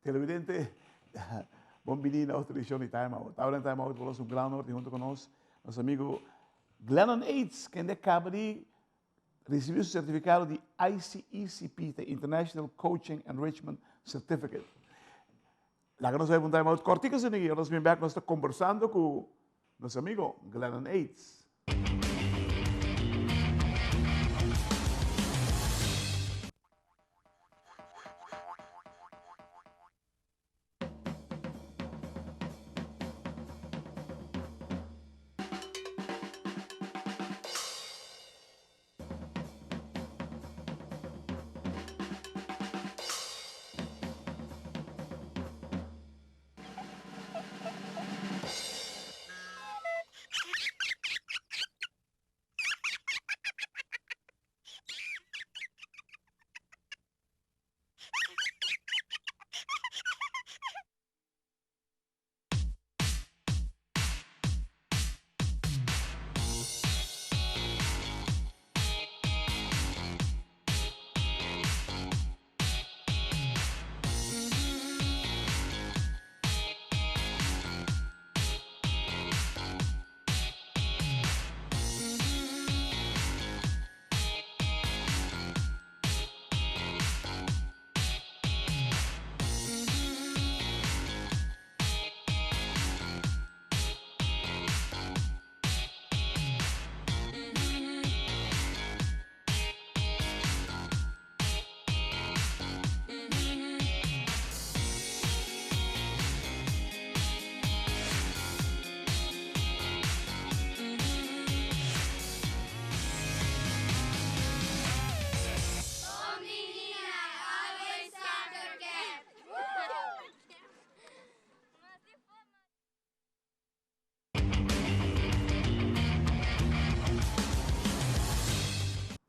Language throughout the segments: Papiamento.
Televidente, bon bini na otro edicion di Time Out. Ahora en Time Out por un gran honor junto con nos, nos amigo Glennon Aids, quien acaba de recibir su certificado de ICECP, de International Coaching Enrichment Certificate. Laga nos un time out cortico sin nos bin back, nos ta conversando con nos amigo Glennon Aids.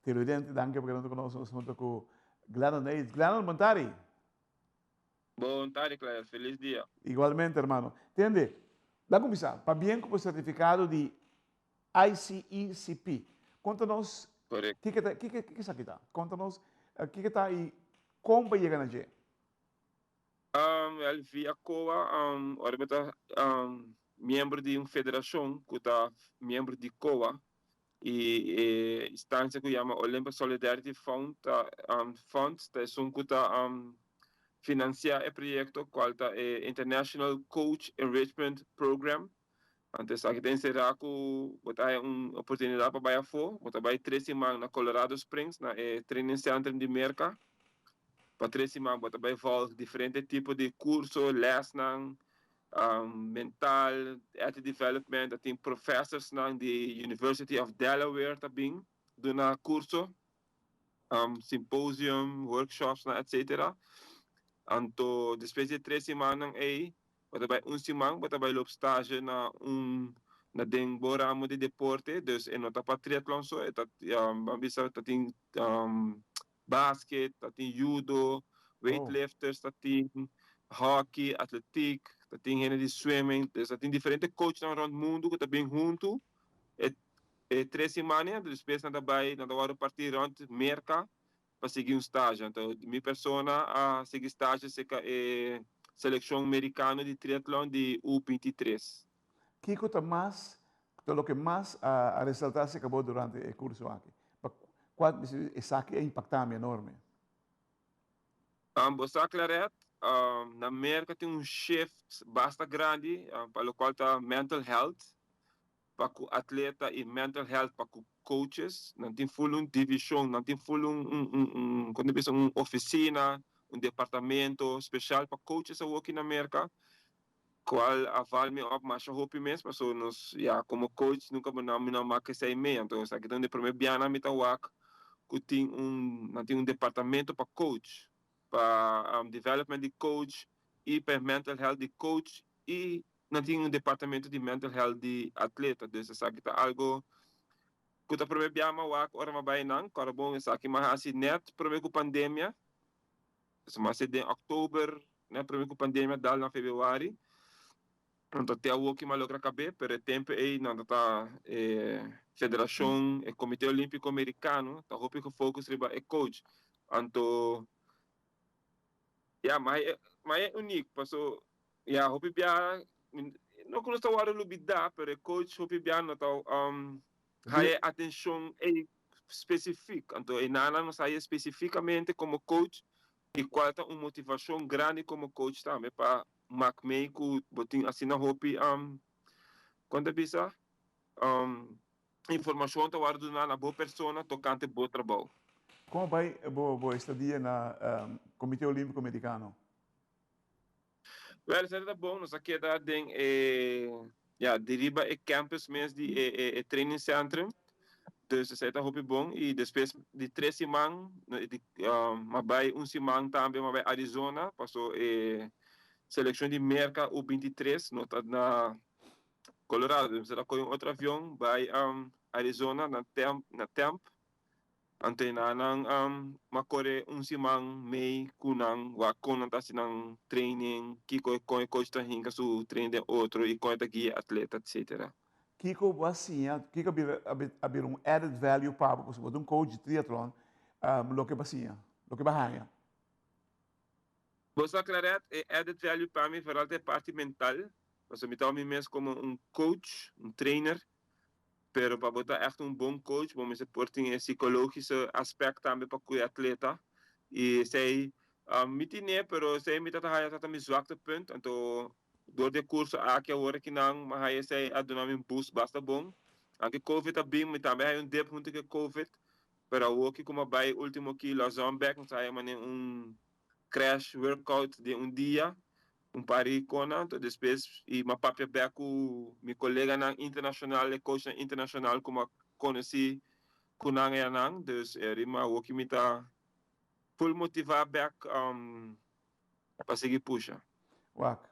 Televidente, danki pa keda ku nos huntu ku Glennon Aids. Glennon, bon tardi. Bon tardi, Claire. Felis dia. Igualmente, hermano. Tende, la kuminsá. Pabien ku bo sertifikado di ICECP. Konta nos Korekto. kiko ta, kiko, kiko esaki ta? Konta nos kiko ta i kon pa yega na dje. Wel, via COA, ora bo ta miembro di un federashon ku ta miembro di COA, i e instansia ku yama Olympic Solidarity Fund ta Fund ta esun ku ta finansiá e proyekto kual ta e International Coach Enrichment Program. Anto esaki ta enserá ku bo ta haña un oportunidat pa bai afó. Bo ta bai tres siman na Colorado Springs na e training center di Merka. Pa tres siman bo ta bai vòlg diferente tipo di kurso, lèsnan mental, athlete development. Ta tin professorsnan di University of Delaware ta bin duna kurso, symposium, workshopsnan etcetera. Anto despues di e tres simannan ei Bo ta bai un siman, bo ta bai loop stage na un na den bo ramo di deporte, dus e no ta pa triatlon so, e ta ban bisa ta tin basket, ta tin judo, weightlifters ta tin, hockey, atletiek, ta tin hende di swimming, dus ta tin diferente coachnan rond mundu ku ta bin huntu e e tres siman ei, despues nan ta bai nan ta wòrdu parti rond Merka pa sigui un stage. Anto mi persona a sigui stage cerca e seleccion mericano di triatlon di U 23. Kico ta mas, ta loke mas a resalta cerca bo durante e curso aki? Pa cua esaki a impacta mi enorme? Bo sa Claret, na Merca tin un shift basta grandi pa locual ta mental health. pa ku atleta i mental health pa ku coaches. Nan tin full un divishon, nan tin full un un un un kon ta bisa un ofisina, un departamento speshal pa coaches awoki na Merka, kual a val mi op masha hopi mes pasobra nos ya komo coach nunka bo nan mi no a mak esei mee. Anto esaki ta un di e prome bianan mi ta wak ku tin un nan tin un departamento pa coach, pa development di coach i pa e mental health di coach i Nan tin un departamento di mental health di atleta, dus esaki ta algo ku ta prome bia m'a wak ora m'a bai nan. Kòrda bon esaki m'a hasi nèt prome ku pandemia, so m'a hasi den òktober nèt prome ku pandemia dal na febrüari. Anto te awoki m'a logra kab'é, pero e tempu ei nan ta ta e federashon, e Komité Olímpiko Merikano ta hopi gefocus riba e coach. Anto ya, m'a. maya uniek, paso ya hopi biaha no ku nos ta wòrdu lubidá, pero e coach hopi biaha no ta haya e atenshon ei spesifik. Anto e nan nos haya spesifikamente komo coach i kual ta un motivashon grandi komo coach tambe pa mak mei ku bo tin asina hopi kon ta bisa informashon ta wòrdu duná na bo persona tokante bo trabou. Kon a bai bo estadia na Komité Olímpiko Merikano? Wèl, esei ta bon. Nos a keda den e, ya, di riba e campus mes di e e training centrum. Dus esei ta hopi bon. I despues di tres siman, di m'a bai un siman tambe m'a bai Arizona, paso e selekshon di Merka U 23 no ta na Colorado. Dus mi ta kohe un otro avion bai Arizona na Temp na Temp. Anto nan a kore un siman mei ku nan wak kon nan ta hasi nan training, kiko kon e coach ta hinka su training den otro i kon e ta guia atleta etcetera. Kiko bo a siña, kiko a bira a bira un added value pa bo pasobra bo ta un coach di triathlon, loke bo a siña, loke bo a haña? Bo sa Claret, e added value pa mi vooral ta e parti mental, pasobra mi ta wak mi mes komo un coach, un trainer, Pero pa bo ta ègt un bon coach bo mester por tin e psicologische aspect tambe pa cu e atleta y esey mi tine pero esey mi ta ta haya ta mi zwakte punt anto door di e curso aki awor aki nan mi haya esey a duna mi un boost basta bon aunke covid a bin mi tambe haya un dip hunto cu e covid pero awoki cu mi a bay ultimo ki Lausanne bek mi ta haya mane un crash workout den un dia un par di kona anto despues i m'a papia bek ku mi koleganan internashonal e coachnan internashonal ku m'a konosí ku nan eanan dus e rima awoki mi ta full motivá bek pa sigui pusha. Wak,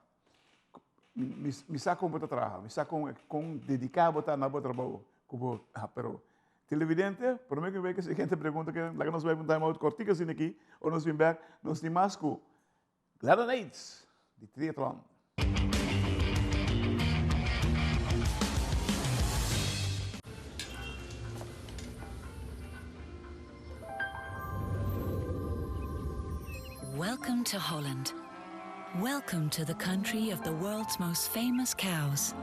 mi sa kon bo ta traha, mi sa kon kon dediká bo ta na bo trabou ku bo ha pero televidente promé ku mi bai ku e siguiente pregunta ke laga nos bai pa un time out kòrtiku asina aki ora nos bin bèk nos tin mas ku Gladon Aids di triatlon. Welcome to Holland. Welcome to the country of the world's most famous cows.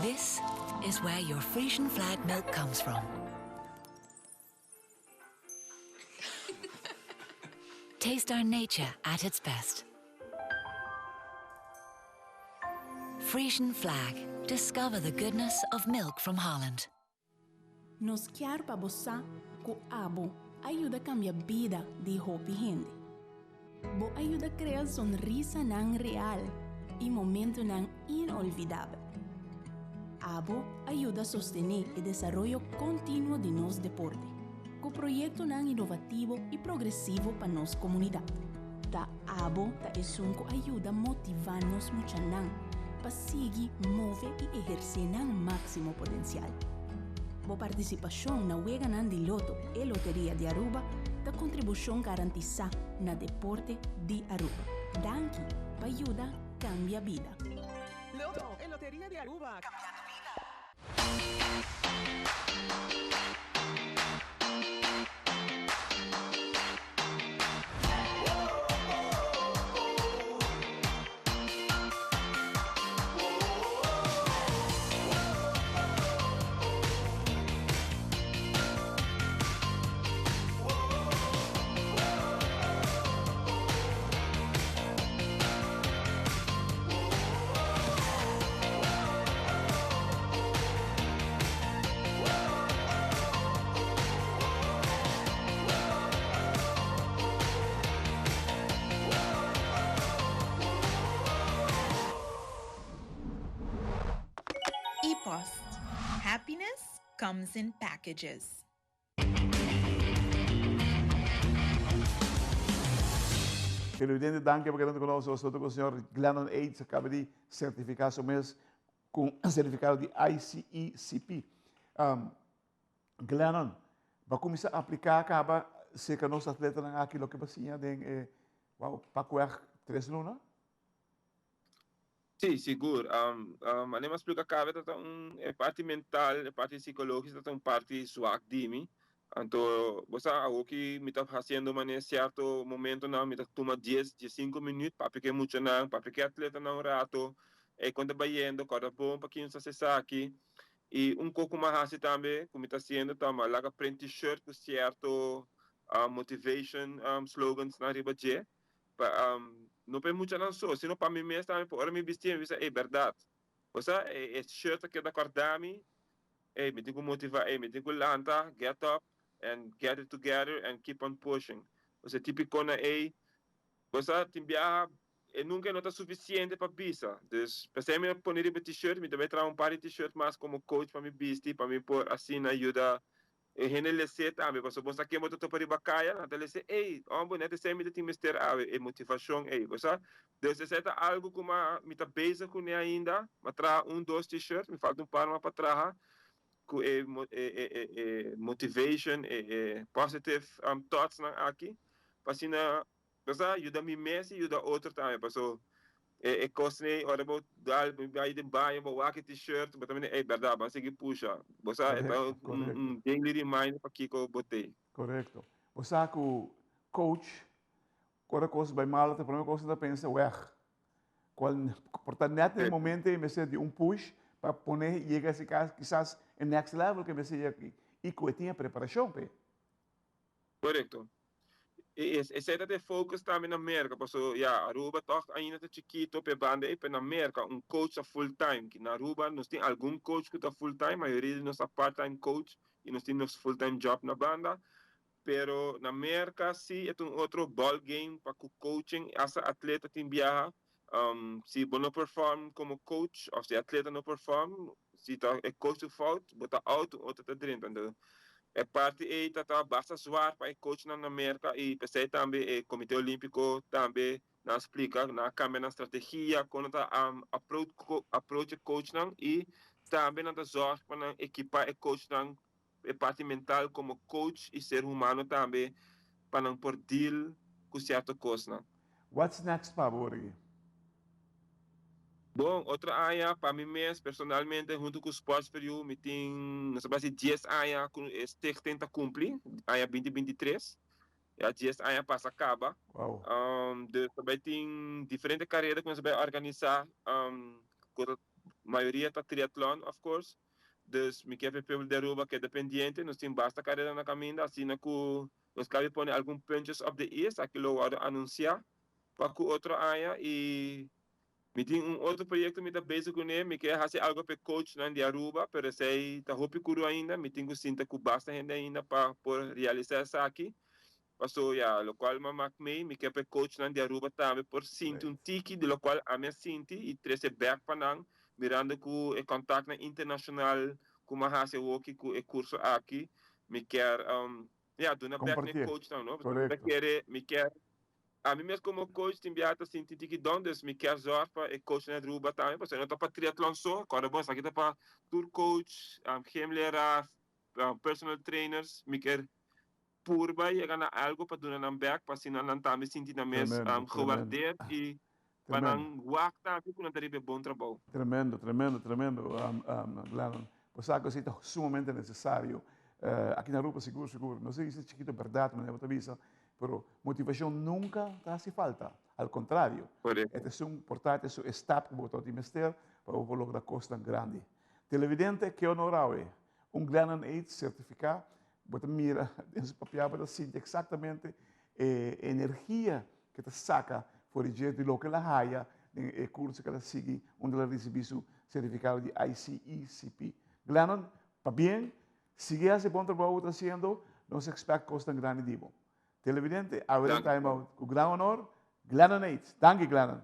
This is where your Frisian flag milk comes from. Taste our nature at its best. Frisian flag. Discover the goodness of milk from Holland. Nos kier pa bo sa ku abo a yuda kambia bida di hopi hende. Bo a yuda krea sonrisanan real i momentunan inolvidabel. Abo a yuda sostené e desaroyo kontinuo di nos deporte, ku proyektonan inovativo i progresivo pa nos komunidat. Ta abo ta esun ku a yuda motivá nos muchanan pa sigui move i ehersé nan máksimo potensial. Bo partisipashon na Weganan di Loto e Loteria di Aruba ta kontribushon garantisá na deporte di Aruba. Danki pa yuda kambia bida. Loto e Loteria di Aruba, cambiando bida. E-post, Happiness comes in packages. Televidente danki pa keda ku nos. Nos ta ku señor Glennon Aids a kaba di sertifiká su mes ku sertifikado di ICECP. Glennon, bo a kuminsá apliká kaba serka nos atletanan aki loke bo a siña den e, wow, pakweg tres luna? Sí, sigur. Manera mi a splika kaba ta un e parti mental, e parti psikologiko ta un parti zwak di mi. Anto bo sa awoki mi ta haciendo mane cierto momentonan mi ta tuma dies, diescinco minuut papia cu e muchanan, papia cu e atletanan un rato, ey con ta bayendo, corda bon pa kin sa haci esaki. Y un co cu mi a haci tambe cu mi ta haciendo ta mi a laga print t-shirt cu cierto motivation slogans nan riba dje pa no pa e muchanan so sino pa mi mes tambe pa ora mi bisti mi bisa ey berdad bo sa e shirt ta keda corda mi. Ey, mi tin cu motiva, ey, mi tin cu lanta, get up and get it together and keep on pushing. Osea, tipiconan ey, bo sa, tin biaha e nunca e no ta suficiente pa bisa. Dus, p'esey mi a pone riba t-shirt, mi ta bay traha un par di t-shirt mas como coach pa mi bisti, pa mi por asina yuda e hende les'é tambe. Pasobra bo sa ken bo ta topa riba caya, nan ta les'é, ey, homber, net esey mi ta tin mester awe, e motivacion ey, bo sa. Dus esei ta algu ku mi ta bezig kuné ainda. Mi a traha un dos t-shirt, mi falta un par mas pa traha ku e motivation, e positive thoughts nan aki pa asina bo sa yuda mi mes i yuda otro tambe. Paso e kosnan ei ora bo dal bai den baño bo wak e t-shirt bo ta mira ey bèrdat bo a sigui pusha. Bo sa e ta un daily reminder pa kiko bo tei. Korekto. Bo sa ku coach Ora kos bai malo ta prome kos nan ta pensa weg. Cual por ta net den momento e mester di un push pa pone yega si kisas e next level ke mester yega y cu e tin e preparacion p'e. Corecto. Y esey ta e focus tambe na Merca paso ya Aruba toch ainda ta chikito p'e banda ey pero na Merca un coach ta full time. Na Aruba nos tin algun coach cu ta full time mayoria di nos ta part time coach y nos tin nos full time job na banda. Pero na Merca si e ta un otro ball game pa cu coaching, hasta atleta tin biaha, si bo no perform como coach of si e atleta no perform, si ta e coach su fout, bo ta out, un otro ta drenta. Entonces e parti ey ta ta basta zwaar pa e coachnan na Merca y pesey tambe e Comite Olimpico tambe nan a splica, nan a cambia nan strategia con nan ta approach e coachnan y tambe nan ta zorg pa nan equipa e coachnan e parti mental como coach y ser humano tambe pa nan por deal cu cierto cosnan. What's next pa bo Origi? Bon, otro aña pa mi mes personalmente hunto cu Sports for You mi tin nos ta basi dies aña cu e stichting ta cumpli, aña binti 23, ya dies aña pasa caba. Wow. Dus ta bay tin diferente careda cu nos ta bay organisa, cu mayoria ta triatlon of course. Dus mi kier pa e pueblo di Aruba keda pendiente, nos tin basta karera na kaminda, asina ku nos kabi pone algun puntjes op de i, esaki lo wòrdu anunsiá pa ku otro aña i mi tin un otro proyekto mi ta bezig kuné, mi ke hasi algu pa e coachnan di Aruba, pero esei ta hopi kuru ainda, mi tin ku sinta ku basta hende ainda pa por realisá esaki, paso ya lokual mi a mak mei, mi ke pa e coachnan di Aruba tambe por sinti un tiki di lokual ami a sinti i trese bek pa nan, mirando ku e kontaktnan internashonal ku mi a hasi awoki ku e kurso aki, mi kier ya duna bek na e coachnan no, pasobra mi ta kere mi kier ami mes komo coach tin biaha ta sinti tiki don, dus mi kier zòrg pa e coachnan di Aruba tambe, pasobra no ta pa triatlon so, kòrda bon esaki ta pa tur coach, gymleraar, personal trainers, mi kier Purba yega na algo pa duna nan bek pa asina nan tambe sinti nan mes gewaardeerd y pa nan wak tambe cu nan ta riba e bon trabou. Tremendo, tremendo, tremendo, Glennon. Bo sa cu esey ta sumamente necesario. Aki na Aruba sigur, sigur. No sé si chikito berdad manera bo ta bisa, pero motivacion nunca ta haci falta. Al contrario, e ta esun por ta esun e stap cu bo ta tin mester pa bo por logra cosnan grandi. Televidente, ke honor awe. Un Glennon Aids certifica Bo ta mira den su papia, bo ta sinti eksaktamente e energia ke ta saka for di dje di loke el a haya den e kurso ke el a sigui unda el a risibí su sertifikado di ICECP. Glennon, pabien, sigui hasi e bon trabou ku bo ta hasiendo, nos expect kosnan grandi di bo. Televidente, awe den Time Out ku gran honor, Glennon Yates. Danki Glennon.